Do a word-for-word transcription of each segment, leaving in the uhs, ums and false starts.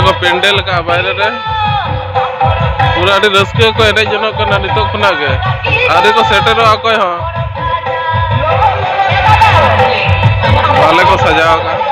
ᱠᱚ ᱯᱮᱱᱰᱮᱞ ᱟᱠᱟᱫᱼᱟ ᱵᱟᱭᱨᱮ ᱨᱮ᱾ ᱯᱩᱨᱟᱹ ᱟᱹᱰᱤ ᱨᱟᱹᱥᱠᱟᱹ ᱠᱚ ᱮᱱᱮᱡ ᱡᱚᱱᱚᱜ ᱠᱟᱱᱟ ᱱᱤᱛᱚᱜ ᱠᱷᱚᱱᱟᱜ ᱜᱮ᱾ ᱟᱹᱣᱨᱤ ᱠᱚ ᱥᱮᱴᱮᱨᱚᱜᱼᱟ ᱚᱠᱚᱭ ᱦᱚᱸ᱾ ᱵᱷᱟᱞᱮ ᱠᱚ ᱥᱟᱡᱟᱣ ᱟᱠᱟᱫᱼᱟ᱾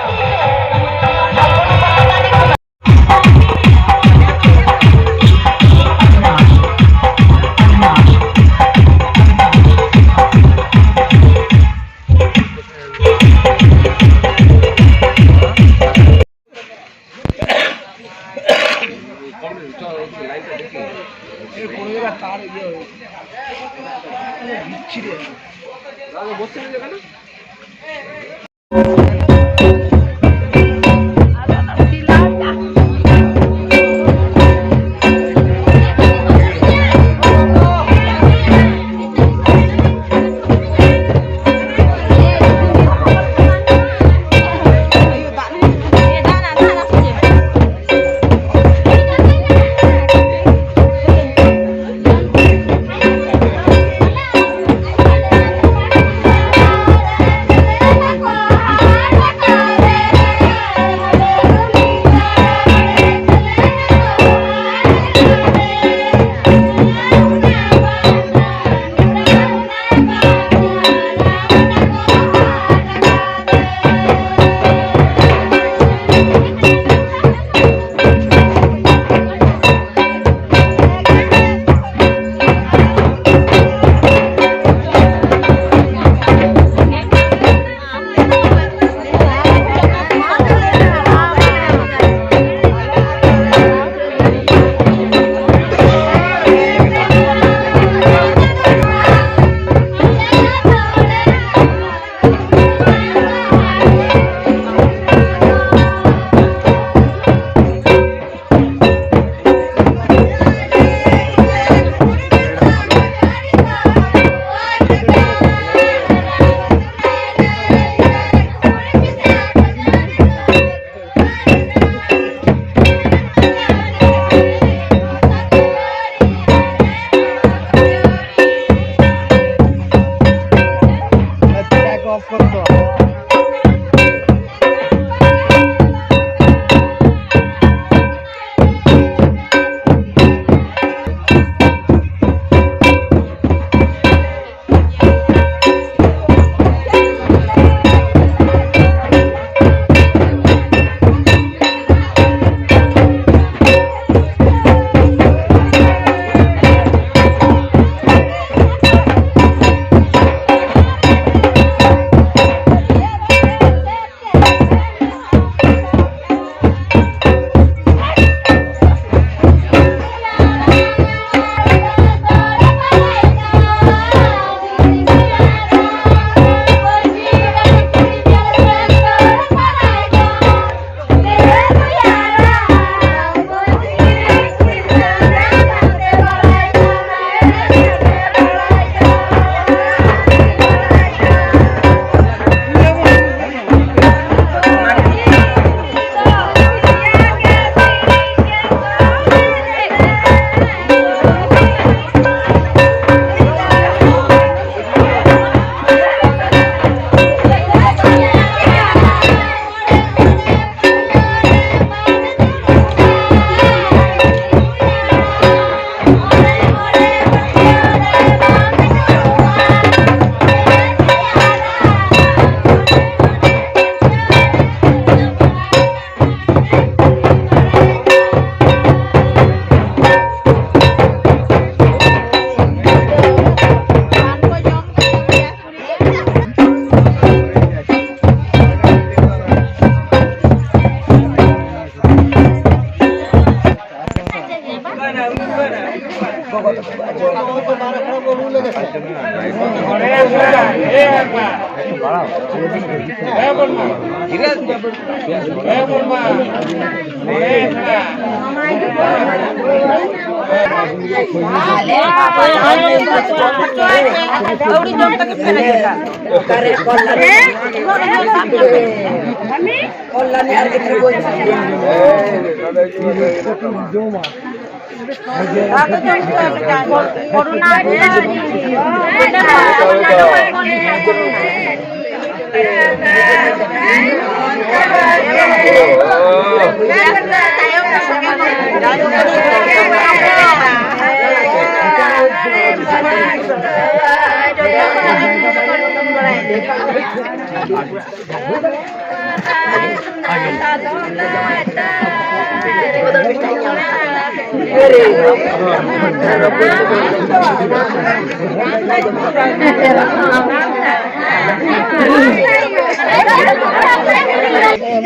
ᱟᱹᱣᱲᱤ ᱡᱚᱢ ᱛᱟᱹᱠᱤᱱ ᱠᱟᱱᱟ ᱪᱮᱫᱟ? ᱚᱠᱟᱨᱮ ᱠᱚᱞ ᱞᱟᱹᱜᱤᱫ? ᱠᱚᱞ ᱞᱟᱹᱜᱤᱫ ᱟᱨ ᱜᱤᱫᱽᱨᱟᱹ ᱵᱚᱭ ᱡᱚᱢᱟ᱾ ᱠᱚᱨᱳᱱᱟ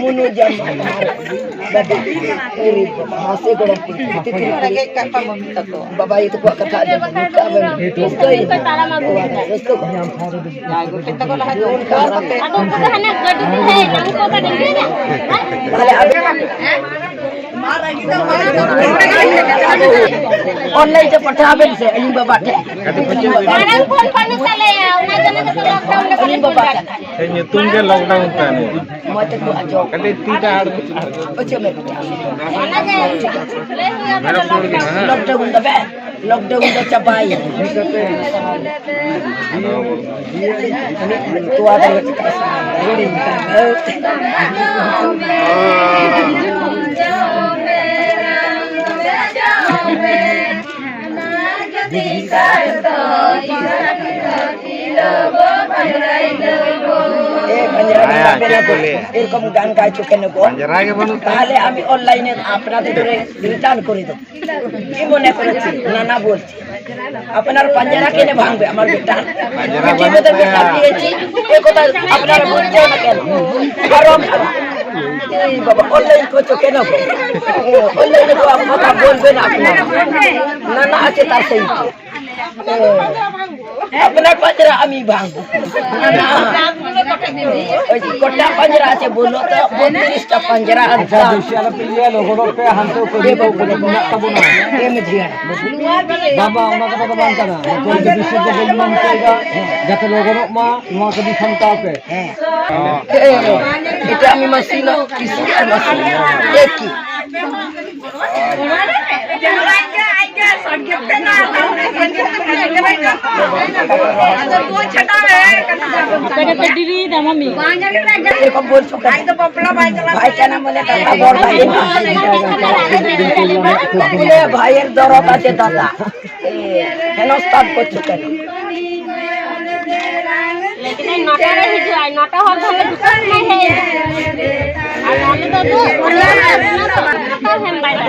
ᱢᱩᱱᱩ ᱡᱟᱢ ᱵᱟᱵᱟ, ᱩᱨᱤ ᱵᱟᱵᱟ, ᱦᱟᱥᱮ ᱜᱚᱲᱚᱢ ᱠᱩᱲᱤ, ᱛᱤᱛᱨᱤ ᱠᱩᱲᱤ, ᱵᱟᱵᱟ ᱟᱭᱳ ᱛᱟᱠᱚᱣᱟᱜ ᱠᱟᱛᱷᱟ ᱟᱸᱡᱚᱢ ᱠᱟᱛᱮ ᱱᱚᱝᱠᱟ ᱵᱮᱱ ᱨᱟᱹᱥᱠᱟᱹ ᱠᱚ ᱧᱟᱢ ᱴᱷᱟᱶ ᱨᱮ ᱫᱩᱲᱩᱵ᱾ ᱟᱫᱚ ᱩᱱᱠᱩ ᱫᱚ ᱦᱟᱱᱮ ᱜᱟᱹᱰᱤ ᱛᱮ ᱦᱮᱡ ᱮᱱᱟ, ᱩᱱᱠᱩ ᱚᱠᱟ ᱨᱮ ᱢᱮᱱᱟᱜ ᱠᱚᱣᱟ? ᱛᱟᱦᱞᱮ ᱟᱵᱮᱱ online ᱛᱮ ᱯᱟᱴᱷᱟᱣ ᱵᱮᱱ ᱥᱮ ᱟᱹᱞᱤᱧ ᱵᱟᱵᱟ ᱴᱷᱮᱱ᱾ ᱢᱟᱨᱟᱝ ᱯᱷᱳᱱ ᱵᱟᱹᱱᱩᱜ ᱛᱟᱞᱮᱭᱟ, ᱚᱱᱟ ᱡᱚᱱᱱᱚ ᱜᱮᱛᱚ lockdown ᱞᱮ ᱟᱹᱞᱤᱧ ᱵᱟᱵᱟ ᱴᱷᱮᱱ᱾ ᱥᱮ ᱧᱩᱛᱩᱢ ᱜᱮ lockdown ᱛᱟᱦᱮᱱ᱾ ᱢᱚᱡᱽ ᱛᱮᱠᱚ ᱟᱸᱡᱚᱢ᱾ ᱠᱟᱹᱴᱤᱡ ᱛᱤ ᱛᱮ ᱟᱲ-, ᱟᱲ-, ᱚᱪᱚᱜ ᱢᱮ ᱵᱮᱴᱟ᱾ ᱚᱱᱟ ᱜᱮ ᱞᱟᱹᱭ ᱦᱩᱭᱩᱜᱼᱟ, ᱛᱟᱦᱞᱮ lockdown ᱫᱚ ᱵᱮ, lockdown ᱫᱚ ᱪᱟᱵᱟᱭᱮᱱᱟ᱾ ᱛᱚᱣᱟ ᱫᱚ ᱪᱤᱠᱟᱹ ᱦᱤᱲᱤᱧ ᱠᱟᱱᱟ᱾ এ, পাঞ্জাবি হ্যাঁ, লাগবে না তো। ঠিক বলে। এরকম গান গাইছো কেন গো? পাঞ্জাবি আগে বলো তো। তাহলে আমি online-এ আপনাদের ধরে return করে দেবো। কি মনে করেছি? নানা বলছি। আপনার পাঞ্জারা কেনে ভাঙবে আমার বেটা? পাঞ্জারা কি বোধহয় বেটা দিয়েছি? এ কথা আপনারা বলছেন না কেন? গরম খারাপ। এই বাবা, online করছো কেন গো? Online-এ তো কথা বলবে না আপনারা। নানা আছে তার সেই। अपना पंजरा আমি ভাঙবো। ওই যে কটা पंजरा আছে বলো তো? বত্রিশটা पंजरा। আচ্ছা, বেশি আলাপ ইয়ে লোক লোক পে হানতে করে দেবো, করে দেবো, না, তবু না। এম জি আর। বাবা, ওনাকে তো বানতা না। করে যদি শুদ্ধ বলবো আমি তো এটা, যাতে লোক লোক মা, মা কবি সন্তাপে। হ্যাঁ। এ, এটা আমি মাসি না, পিসি আর মাসি। একই। এরকম বলছো কেন? ভাই কেন বলে দাদা, বড় ভাই। বলে ভাইয়ের দরদ আছে দাদা। এ, হেনস্থান করছো কেন? লেকিন এই নটারে হিজুআই, নটা হল ধরে দুকান নাই হে। আর আমি তো দু, নটা হেম বাইরে।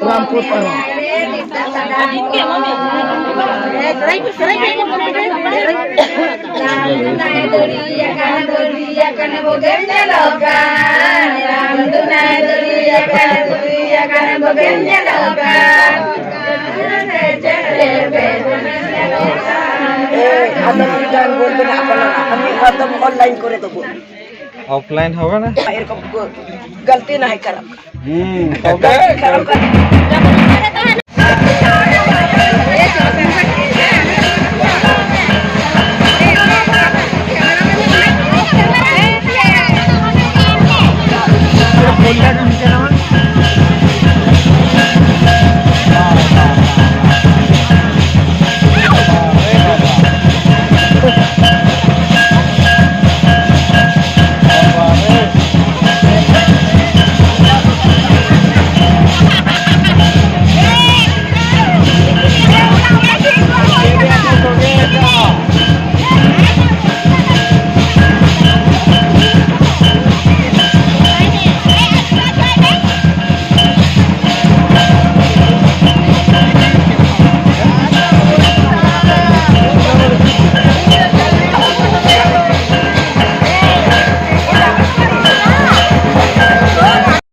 ᱨᱟᱢᱯᱩᱨ ᱯᱟᱨᱚᱢ᱾ এ, আদম কি গান বলবে না, আপনারা? আমি একদম অনলাইন করে দেবো। অফলাইন হবে না? এরকম গ-, গলতি না হয় খারাপ। হুম, তবে খারাপ করে।